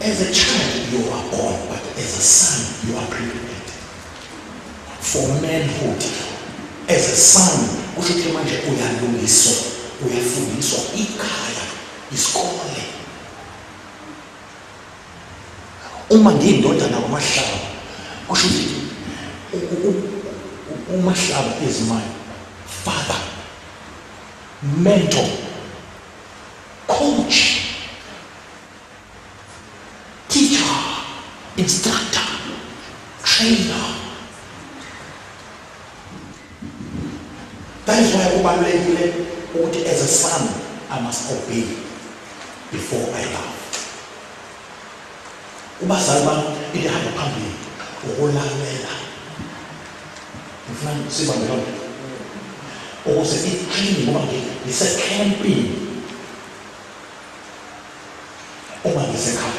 As a child you are born, but as a son you are prepared for manhood. As a son kusho ukuthi manje uyalungiswa, uyafundiswa ikhaya, isikole. Uma ngiyindodana kwaMahlaba kusho ukuthi uMahlaba is my father, mentor, coach, teacher, instructor, trainer. That is why kubalulekile ukuthi as a son I must obey before I love. Kubazali bami into ehamba phambili ukulalela. Ngifuna sibambe loo nto ukuze i-training ngoba ngise-camping uma ngisekhaya.